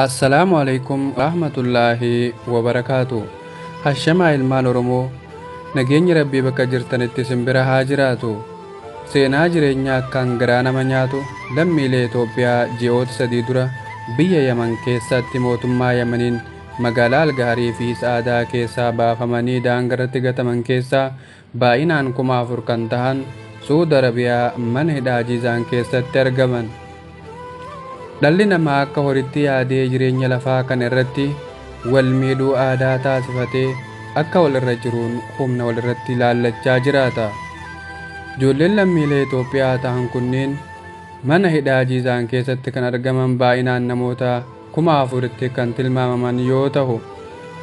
Assalaamu alaikum rahmatullaahi wabarakaatu. Hashamaa ilmaan Oromoo, nageenyi Rabbii bakka jirtanitti isin bira haa jiraatu. Seenaa jireenyaa akkaan garaa nama nyaatu lammiilee Itoophiyaa ji'oota 3 dura biyya Yaman keessatti mootummaa Yamaniin magaalaa Algaharii fi Sa'aadaa keessaa baafamanii daangarratti gataman keessaa baay'inaan 4,000 kan tahan Su'uud Arabiyaa mana hidhaa Jiizaan keessatti argaman. Dhalli namaa akka horitti yaadee jireenya lafaa kana irratti wal miidhuu aadaa taasifatee akka wal irra jiruun humna wal irratti ilaallachaa jiraata. Ijoolleen lammiilee Itoophiyaa tahan kunniin mana hidhaa Jiizaan keessatti kan argaman baay'inaan namoota 4,000tti kan tilmaamaman yoo tahu,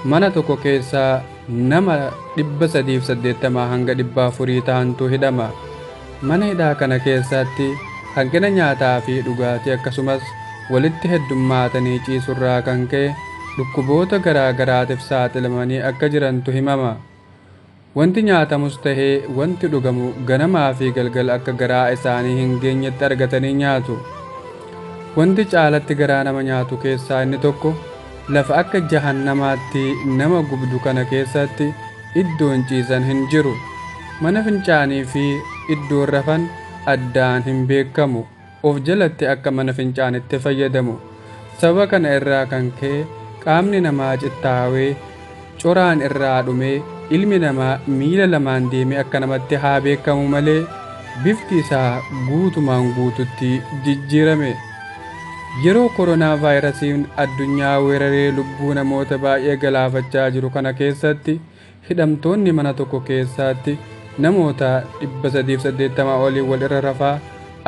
mana tokko keessa nama 380 hanga 400 tahantu hidhama. Mana hidhaa kana keessaatti hanqina nyaataa fi dhugaatii akkasumas walitti heddummaatanii ciisurraa kan ka'e dhukkuboota garaa garaatif saaxilamanii akka jirantu himama. Wanti nyaatamus tahee wanti dhugamu ganamaa fi galgala akka garaa isaanii hin geenyetti argatanii nyaatu. Wanti caalatti garaa nama nyaatu keessaa inni tokko lafa akka jahannamaatti nama gubdu kana keessatti iddoon ciisan hin jiru. Mana fincaanii fi iddoon rafan addaan hin beekamu. Of jalatti akka mana fincaanitti fayyadamu. Sababa kana irraa kan ka'e qaamni namaa cittaawee coraan irraa dhumee ilmi namaa miila lamaan deemee akka namatti haa beekamu malee bifti isaa guutumaan guututti jijjiirame. Yeroo koronaa vaayirasiin addunyaa weeraree lubbuu namoota baay'ee galaafachaa jiru kana keessatti hidhamtoonni mana tokko keessaatti namoota 380 olii wal irra rafaa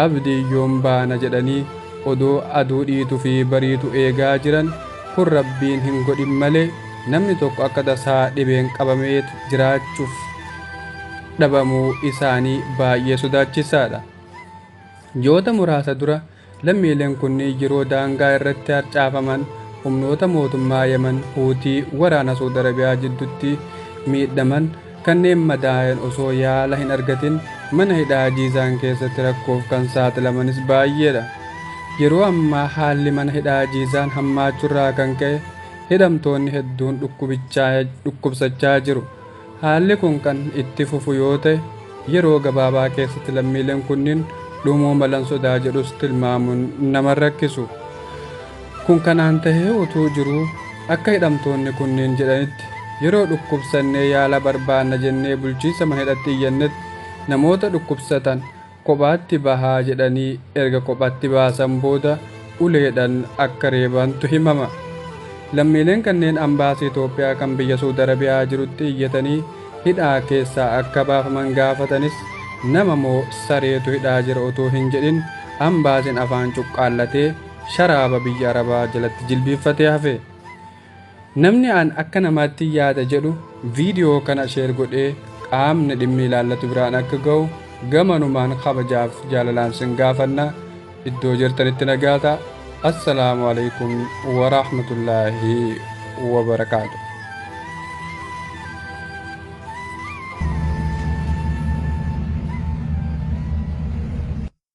abdii yoom baana jedhanii odoo aduu dhiitu fi bariitu eegaa jiran kun Rabbiin hin godhin malee namni tokko akka tasaa dhibeen qabamee jiraachuuf dhabamuu isaanii baay'ee sodaachisaadha. Ji'oota muraasa dura lammiileen kunniin yeroo daangaa irratti harcaafaman humnoota mootummaa Yaman Huutii waraana Suud Arabiyaa jiddutti miidhaman kanneen madaayan osoo yaala hin argatin mana hidhaa Jiizaan keessatti rakkoof kan saaxilamanis baay'eedha. Yeroo ammaa haalli mana hidhaa Jiizaan hammaachurraa kan ka'e hidhamtoonni hedduun dhukkubsachaa jiru. Haalli kun kan itti fufu yoo ta'e yeroo gabaabaa keessatti lammiileen kunniin dhumuu malan sodaa jedhus tilmaamuun nama rakkisu. Kun kanaan tahee utuu jiruu akka hidhamtoonni kunniin jedhanitti yeroo dhukkubsannee yaala barbaanna jennee bulchiinsa mana hidhatti iyyannetti namoota dhukkubsatan kophaatti bahaa jedhanii erga kophatti baasan booda uleedhan akka reebantu himama. Lammiileen kanneen ambaasii Itoophiyaa kan biyya Suud Arabiyaa jirutti iyyatanii hidhaa keessaa akka baafaman gaafatanis nama moo sareetu hidhaa jira utuu hin jedhin ambaasiin afaan cuqqaallatee sharaaba biyya Arabaa jalatti jilbiiffatee hafe. Namni an akka namaatti yaada jedhu viidiyoo kana share godhee qaamni dhimmi ilaallatu biraan akka ga'u gamanumaan kabajaaf jaalalaan sin gaafanna. Iddoo jirtanitti nagaa ta'a. Assalaamu alaikum wa rahmatullaahi wa barakaatu.